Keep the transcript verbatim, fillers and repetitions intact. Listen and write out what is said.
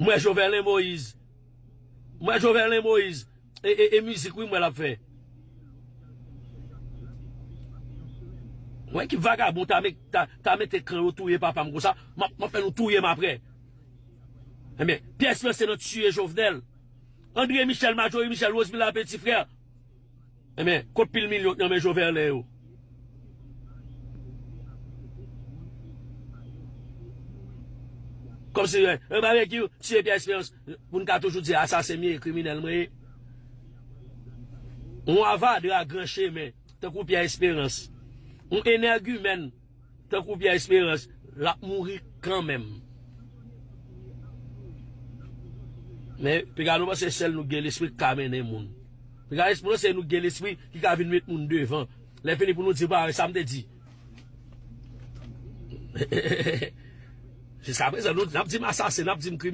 M wè Jovenel Moïse. M wè Jovenel Moïse. E, e, e mizik, wi, m wè l ap fè. Mwen ki vagabon ta, ta, ta mete kan yo touye papa m konsa, m ap, m ap fè nou touye m apre. Ebyen, pyès mwen se nan tiye Jovenel. André Michel, Marjorie Michel, Rosemila Petit Frère. Ebyen, kot pil milyon k nan men Jovenel yo? Kòmsi, eh, eh, babekyou, tiye Pierre Espérance, pou n ka toujou di asasen m ye, kriminèl mwen ye. Yon avadra gran chemen, tankou Pierre Espérance. Yon enègimèn, tankou Pierre Espérance, l ap mouri kanmenm. Men, piga nou panse sèl nou gen lespri k ka mennen moun. Piga lespri nou se nou gen lespri ki ka vin met moun devan. Lè fini pou nou di, ba, sa m te di. Jiska prezan, nou, n ap di m asasen, n ap di m kriminèl.